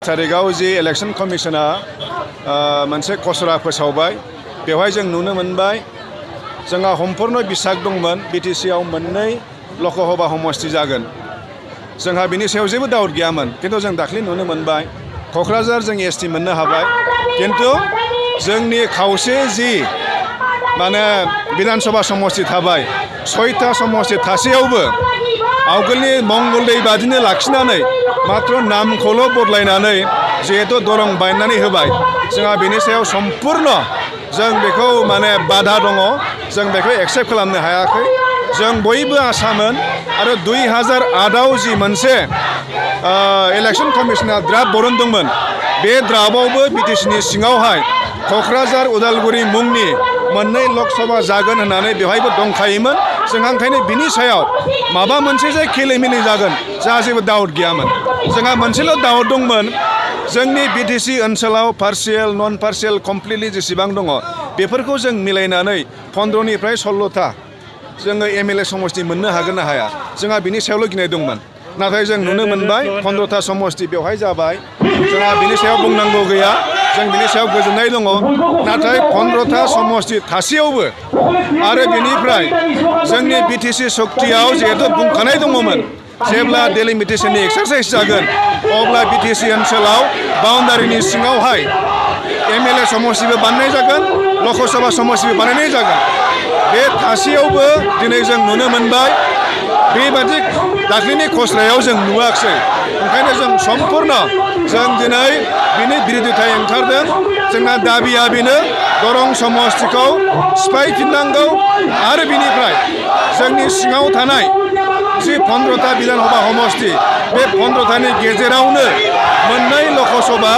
तारिखआव जि election कमिशना मोनसे खसरा फोसावबाय बेवहाय जों नुनो मोनबाय जोंहा सम्पूर्ण बिसाग दंमोन BTC आव मोननै लकसभा समष्टि जागोन जोंहा बिनि सायाव जेबो डाउट गैयामोन किन्तु जों दाख्लै नुनो मोनबाय क'क्राझार जों ST मोननो हाबाय किन्तु जोंनि खावसे जि माने विधानसभा समष्टि थाबाय 6टा समष्टि थासेयावबो आवगोलनि मंगलदै बादिनो लाखिनानै मात्र नामखौल' बदलायनानै जिहेतु दरं बायनानै होबाय जोंहा बेनि सायाव सम्पूर्ण जों बेखौ माने बाधा दङ जों बेखौ एक्सेप्ट खालामनो हायाखै जों बयबो आसामोन आरो 2008आव जि मोनसे इलेक्शन कमिशना ड्राफ्ट बरनदोंमोन बे ड्राफ्टआवबो BTCनि सिङावहाय क'क्राझार उदालगुरि मुंनि मोननै लकसभा जागोन होननानै बेवहायबो दंखायोमोन जोंहा ओंखायनो बिनि सायाव माबा मोनसे जे खेलिमेलि जागोन जोंहा जेबो डाउट गैयामोन जोंहा मोनसेल' डाउट दंमोन जोंनि BTC ओनसोलाव पार्शियेल नन पार्शियेल कमप्लिटलि जेसेबां दङ बेफोरखौ जों मिलायनानै 15निफ्राय 16टा जोङो MLA समष्टि मोननो हागोन ना हाया जोंहा बिनि सायावल' गिनाय दंमोन नाथाय जों नुनो मोनबाय 15टा समष्टि बेवहाय जाबाय जोंहा बिनि सायाव बुंनांगौ गैया जों बिनि सायाव गोजोननाय दङ नाथाय 15टा समष्टि थासेयावबो आरो बिनिफ्राय जोंनि BTC सक्तियाव जिहेतु बुंखानाय दङमोन जेब्ला डेलिमिटेशननि एक्सारसाइज जागोन अब्ला BTC ओनसोलाव बाउन्डारिनि सिङावहाय MLA समष्टिबो बानायनाय जागोन लकसभा समष्टिबो बानायनाय जागोन बे थासेयावबो दिनै जों नुनो मोनबाय बेबादि दाख्लैनि खसरायाव जों नुवाखै ओंखायनो जों सम्पूर्ण जों दिनै बिनि बिरोधिता ओंखारदों जोंना दाबिया बेनो दरं समष्टिखौ सिफायफिननांगौ आरो बिनिफ्राय जोंनि सिङाव थानाय जि 15टा विधानसभा समष्टि बे 15टानि गेजेरावनो मोननै लकसभा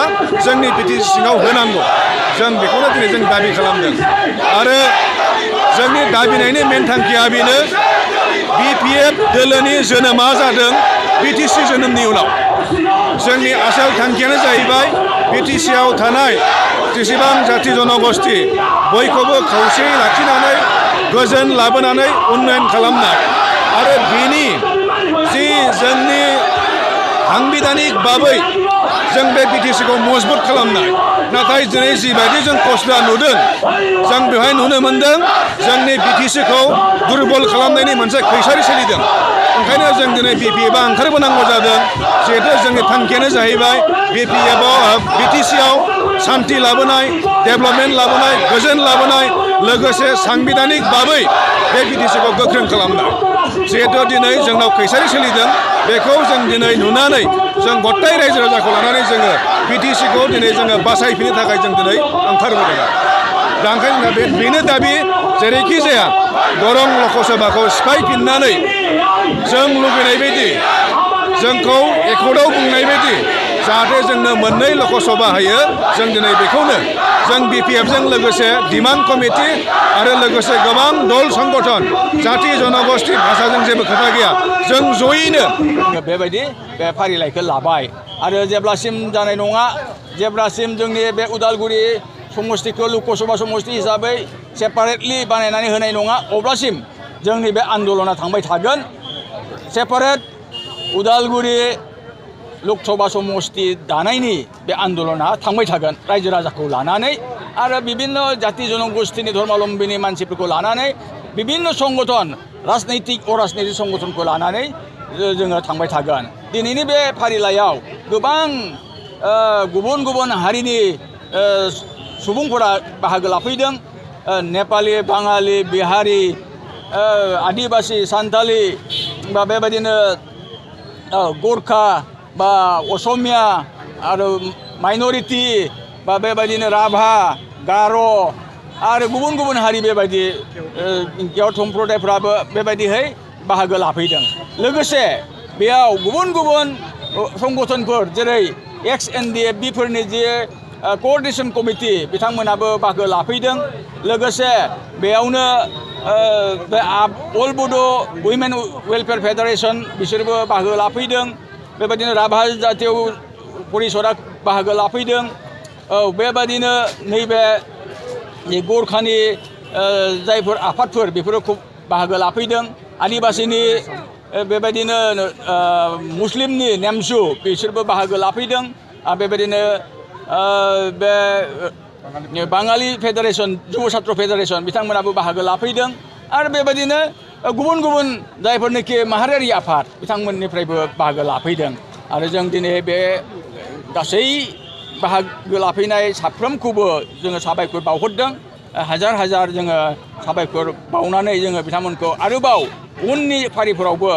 जोंनि BTC सिङाव होनांगौ जों बेखौनो दिनै जों दाबि खालामदों आरो जोंनि दाबिनायनि मेन थांखिया बेनो BPF दोलोनि जोनोमा जादों BTC जोनोमनि उनाव जोंनि आसोल थांखियानो जाहैबाय BTC आव थानाय जेसेबां जाथि जनगोष्ठी बयखौबो खौसेयै लाखिनानै गोजोन लाबोनानै उन्नयन खालामनाय आरो बिनि जि जोंनि सांबिधानिक बाबै जों बे BTCखौ मजबुत खालामनाय नाथाय दिनै जिबायदि जों खसरा नुदों जों बेवहाय नुनो मोनदों जोंनि BTCखौ दुर्बल खालामनायनि मोनसे खैसारि सोलिदों ओंखायनो जों दिनै BPFआ ओंखारबोनांगौ जादों जिहेतु जोंनि थांखियानो जाहैबाय BTC आव शान्ति लाबोनाय डेभेलपमेन्ट लाबोनाय गोजोन लाबोनाय लोगोसे सांबिधानिक बाबै बे BTCखौ गोख्रों खालामनाय जिहेतु दिनै जोंनाव खैसारि सोलिदों बेखौ जों दिनै नुनानै जों गथाय रायजो राजाखौ लानानै जोङो BTCखौ दिनै जोङो बासायफिननो थाखाय जों दिनै ओंखारबोदों दा ओंखायनो बेनो दाबि जेरैखि जाया दरं लकसभाखौ सिफायफिननानै जों लुबैनाय बायदि जोंखौ एकर्डआव बुंनाय बायदि जाहाथे जोंनो मोननै लकसभा होयो जों दिनै बेखौनो जों BPFजों लोगोसे डिमान्ड कमिटि आरो लोगोसे गोबां दल संगठन जाथि जनगोष्ठी भाषाजों जेबो खोथा गैया जों जयैनो बेबायदि बे फारिलाइखौ लाबाय आरो जेब्लासिम जानाय नङा जेब्लासिम जोंनि बे उदालगुरि समष्टिखौ लकसभा समष्टि हिसाबै सेपारेटलि बानायनानै होनाय नङा अब्लासिम जोंनि बे आन्दलना थांबाय थागोन सेपारेट उदालगुरि लकसभा समष्टि दानायनि बे आन्दलना थांबाय थागोन रायजो राजाखौ लानानै आरो बिभिन्न जाति जनगोष्ठीनि धर्मावलम्बीनि मानसिफोरखौ लानानै बिभिन्न संगठन राजनैतिक अराजनैतिक संगठनखौ लानानै जोङो थांबाय थागोन दिनैनि बे फारिलाइयाव गोबां गुबुन गुबुन हारिनि सुबुंफोरा बाहागो लाफैदों नेपालि बाङालि बिहारि आदिबासि सान्थालि बा बेबायदिनो गोरखा बा असमिया आरो माइनरिटि बा बेबायदिनो राभा गार' आरो गुबुन गुबुन हारि बेबायदि गियार सम्प्रदायफ्राबो बेबायदिहै बाहागो लाफैदों लोगोसे बेयाव गुबुन गुबुन संगठनफोर जेरै XNDF-फोरनि जे क'अर्डिनेशन कमिटि बिथांमोनाबो बाहागो लाफैदों लोगोसे बेयावनो बे अल बड' वुमेन वेलफेयार फेडारेसन बिसोरबो बाहागो लाफैदों बेबायदिनो राभा जातीय परिषदा बाहागो लाफैदों बेबायदिनो नैबे गोरखानि जायफोर आफादफोर बेफोरो खुब बाहागो लाफैदों आदिबासिनि बेबायदिनो मुस्लिमनि नेमसु बिसोरबो बाहागो लाफैदों बेबायदिनो बे बाङालि फेडारेसन जुब छात्र फेडारेसन बिथांमोनाबो बाहागो लाफैदों आरो बेबायदिनो गुबुन गुबुन जायफोरनोखि माहारियारि आफाद बिथांमोननिफ्रायबो बाहागो लाफैदों आरो जों दिनै बे गासै बाहागो लाफैनाय साफ्रोमखौबो जोङो साबायखर बावहरदों हाजार हाजार जोङो साबायखर बावनानै जोङो बिथांमोनखौ आरोबाव उननि फारिफोरावबो